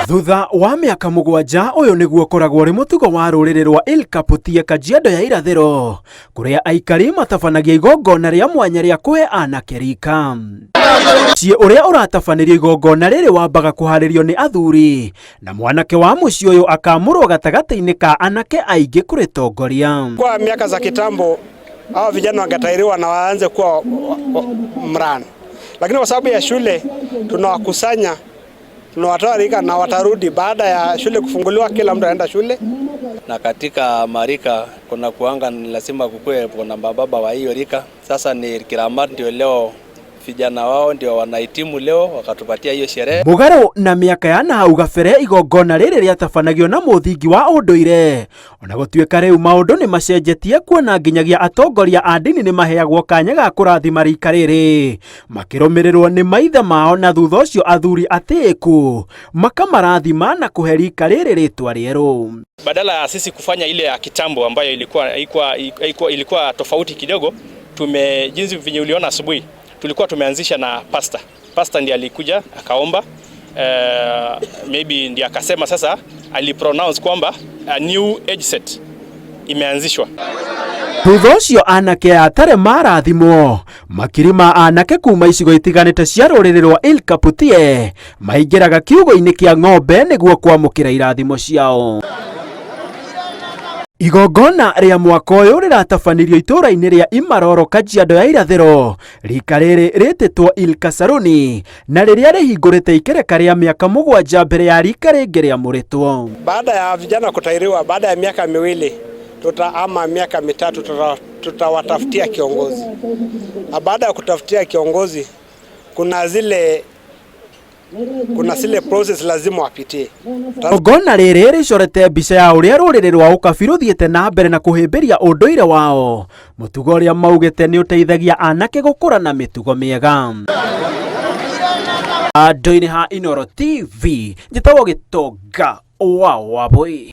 Thutha wa mĩaka 7, ũyũ nĩguo ũkoragwo ũrĩ mũtugo wa rũrĩrĩ rwa Ilkaputie, Kajiado ya Irathĩro, kũrĩa aikari matabanagia igongona rĩa mwanya rĩa kũhe anake rika. Mũciĩ ũrĩa ũratabanĩrio igongona rĩrĩ wambaga kũharĩrio nĩ athuri, na mwanake wa mũciĩ ũyũ akamũrwo gatagatĩ-inĩ ka anake aingĩ kũrĩtongoria. Kwa miaka za kitambo, hawa vijana wangetairiwa na waanze kuwa mrana, lakini kwa sababu ya shule tunawakusanya, tunawatoa rika na watarudi baada ya shule kufunguliwa, kila mtu anaenda shule. Na katika marika kuna kuanga ni lazima kukue kuna mababa wa hiyo rika. Sasa ni Kiramat ndio leo vijana wao ndio wanahitimu leo wakatupatia hiyo sherehe. Mũgarũ na mĩaka ya nahau gabere, igongona rĩrĩ rĩatabanagio na mũthingi wa ũndũire, ona gũtuĩka rĩu maũndũ nĩ macenjetie, kuona nginyagia atongoria a ndini nĩ maheagwo kanya ga kũrathima rika rĩrĩ makĩrũmĩrĩrwo nĩ maithe mao, na thutha ũcio athuri atĩĩku makamarathima na kũhe rika rĩrĩ rĩtwa rĩerũ. Badala ya sisi kufanya ile ya kitambo ambayo ilikuwa tofauti kidogo, tume jinsi venye uliona asubuhi tulikuwa tumeanzisha na pastor. Pastor ndiye alikuja akaomba, maybe ndiye akasema sasa, alipronounce kwamba a new age set imeanzishwa. Thutha ũcio anake aya atarĩ marathimwo, makiri ma anake kuma icigo itiganĩte cia rũrĩrĩ rwa Ilkaputie maingĩraga kiugũ-inĩ kĩa ng'ombe nĩguo kwamũkĩra irathimo ciao. Igongona rĩa mwaka ũyũ rĩratabanĩrio itũũra-inĩ rĩa Imaroro, Kajiado ya Irathĩro. Rika rĩrĩ rĩtĩtwo Ilkasaruni na rĩrĩa rĩhingũrĩte ikereka rĩa mĩaka 7 mbere ya rika rĩngĩ rĩamũrĩtwo. Baada ya vijana kutairiwa, baada ya miaka 2 tuta ama miaka 3, tutawatafutia kiongozi, na baada ya kutafutia kiongozi kuna zile process lazima wapitie. Igongona rĩrĩ rĩcorete mbica ya ũrĩa rũrĩrĩ rwa ũkabi rũthiĩte na mbere na kũhĩmbĩria ũndũire wao, mũtugo ũrĩa maugĩte nĩ ũteithagia anake gũkũra na mĩtugo mĩega. Andũ-inĩ ha Inooro TV, njĩtagwo Gĩtonga wa Wabũi.